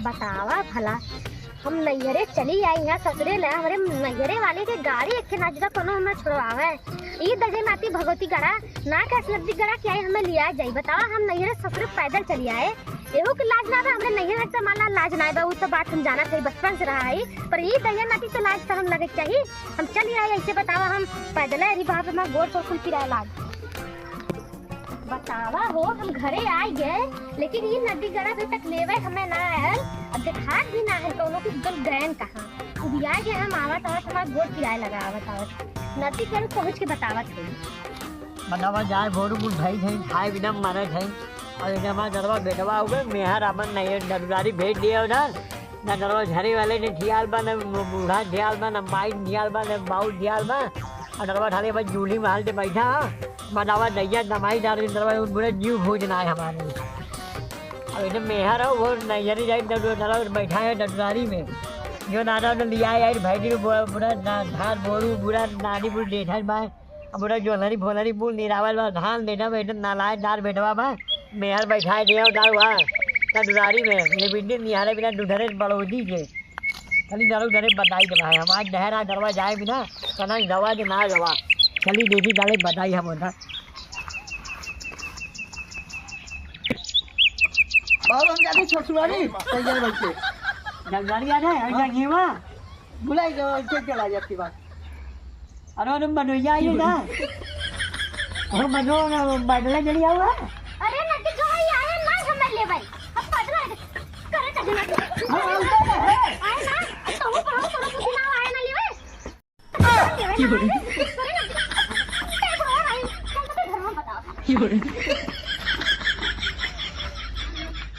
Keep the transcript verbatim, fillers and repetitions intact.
बतावा भला, हम नैहरे चली आई, यहाँ ससुरे ना, हमरे नैहरे वाले के गाड़ी एक के ना जुदा कोनो हम ना छोड़वावे। ई दहिया नाती भगवती गड़ा, ना के असलद्दी गड़ा कि आई हमें लिया जाई। बतावा, हम नैहरे ससुरे पैदल चली आए, एहू के लाज ना बा, हमरे नैहर से माला लाज ना बा, उ तो बात हम जानत हई, बचपन से रहा है, पर ई दहिया नाती तो लाज शरम लगे के चाही। हम चली आई, ऐसे बतावा, हम पैदल अरे बाप रे, हमार गोड़ तोड़ कुल पिराए लाग। बतावा हो, हम घरे आइ गए, लेकिन ई नदी गड़ा अभी तक लेवे हमें ना आयल। अब देखात भी ना है कौनो कि गल गयन कहाँ। उबिया गए हम, आवत आवत हमार गोड़ पिराए लगा, आवत आवत नदी गड़ा पहुँच के बतावत है। बतावा जाए, बोरू कुल भाई थे, खाए बिना मरत है। और इधर हमार नरवा बेटवा हो गए, मेहर अपन नहीं डरुदारी भेज दिया उधर। ना नरवा झरे वाले ने ठियाल बा, ना बूढ़ा ठियाल बा, ना माई ठियाल बा, ना बाऊ ठियाल बा। और नरवा ठाले बस जूली महल से बैठा है। बतावा दैया दमाई डाल के नरवा बुरा जीव भोज ना है हमारे। अब इधर मेहर है, वो नैहरी जाए, नरवा बैठा है डडुरारी में। जो नाना ने लिया है यार, भाई जी को बुरा, बुरा ना, धार बोरू, बुरा नानी, बुरा जेठा बा। अब उधर जोलरी भोलरी बुल निरावल बा, धान देना बा, एकदम नालायक दार बेटवा बा। मेहर बैठाए दिया दार हुआ, डडुरारी में, ये बिल्डिंग निहारे बिना डुढरे बड़ोदी के। खाली दारू डरे बताई दे भाई, हम आज नहर आ डरवा जाए बिना, कना गवा जे ना गवा। चली देखी डाले बताई हम उधर। बाबू हम जाते ससुरारी, तैयार बैठ के। डडुरारी आ जाए, ऐसा नहीं हुआ। बुलाई दो, इसे चला जाती बात। अरे, अरे, मनोइया आइए ना। अरे, मनो, बैठले चली आवा। अरे, नटी गवाई आए ना, हम ले भाई। हम पटना करे चले ना। हाँ, हम तो है। आए ना, तो वो पढ़ो, पढ़ो, कुछ ना आए ना ले भाई। की बोले? अरे, नटी, क्या बोला भाई? चल, तो घर में बताओ। की बोले?